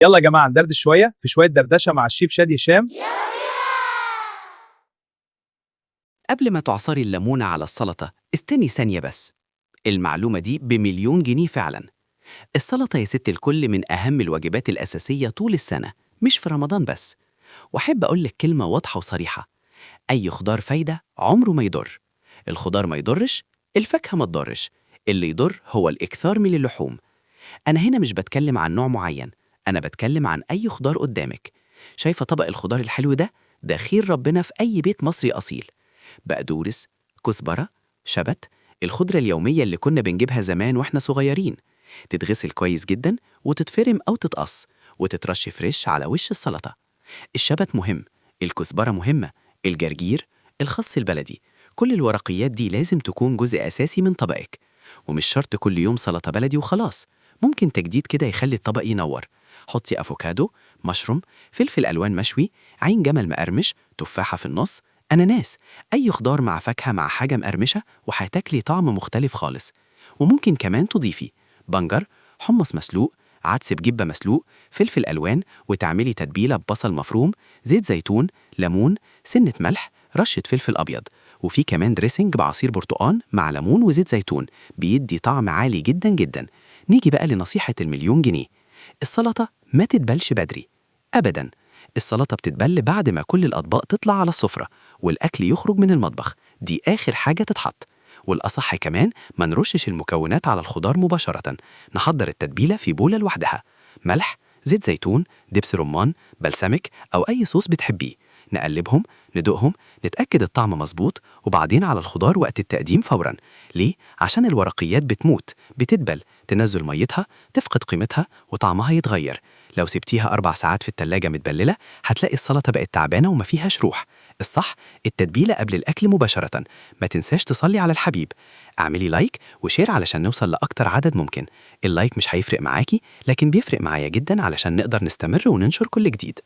يلا يا جماعة ندردش شوية في شوية دردشة مع الشيف شادي هشام. قبل ما تعصري الليمونة على السلطة استني ثانية بس. المعلومة دي ب1,000,000 جنيه فعلا. السلطة يا ست الكل من أهم الوجبات الأساسية طول السنة، مش في رمضان بس. وأحب أقولك كلمة واضحة وصريحة: أي خضار فايدة عمره ما يضر. الخضار ما يضرش، الفاكهة ما تضرش، اللي يضر هو الإكثار من اللحوم. أنا هنا مش بتكلم عن نوع معين، أنا بتكلم عن أي خضار قدامك. شايفة طبق الخضار الحلو ده؟ ده خير ربنا في أي بيت مصري أصيل. بقدونس، كزبرة، شبت، الخضرة اليومية اللي كنا بنجيبها زمان واحنا صغيرين. تتغسل كويس جدا وتتفرم أو تتقص وتترش fresh على وش السلطة. الشبت مهم، الكزبرة مهمة، الجرجير، الخس البلدي، كل الورقيات دي لازم تكون جزء أساسي من طبقك. ومش شرط كل يوم سلطة بلدي وخلاص، ممكن تجديد كده يخلي الطبق ينور. حطي أفوكادو، مشروم، فلفل ألوان مشوي، عين جمل مقرمش، تفاحة في النص، أناناس، أي خضار مع فاكهة مع حاجة مقرمشة، وهتاكلي طعم مختلف خالص. وممكن كمان تضيفي بنجر، حمص مسلوق، عدس بجبة مسلوق، فلفل ألوان، وتعملي تتبيلة ببصل مفروم، زيت زيتون، ليمون، سنة ملح، رشة فلفل أبيض. وفي كمان dressing بعصير برتقان مع ليمون وزيت زيتون، بيدي طعم عالي جدا جدا. نيجي بقى لنصيحة المليون جنيه: السلطة ما تتبلش بدري أبدا. السلطة بتتبل بعد ما كل الأطباق تطلع على السفرة والأكل يخرج من المطبخ، دي آخر حاجة تتحط. والأصح كمان ما نرشش المكونات على الخضار مباشرة، نحضر التتبيلة في بولة لوحدها: ملح، زيت زيتون، دبس رمان، بلسمك أو أي صوص بتحبيه. نقلبهم، ندوقهم، نتأكد الطعم مظبوط، وبعدين على الخضار وقت التقديم فورا. ليه؟ عشان الورقيات بتموت، بتدبل، تنزل ميتها، تفقد قيمتها وطعمها يتغير. لو سبتيها 4 ساعات في التلاجة متبللة هتلاقي السلطة بقت تعبانة وما فيهاش روح. الصح التتبيلة قبل الأكل مباشرة. ما تنساش تصلي على الحبيب. اعملي like و share علشان نوصل لأكتر عدد ممكن. ال like مش هيفرق معاكي، لكن بيفرق معايا جدا علشان نقدر نستمر وننشر كل جديد.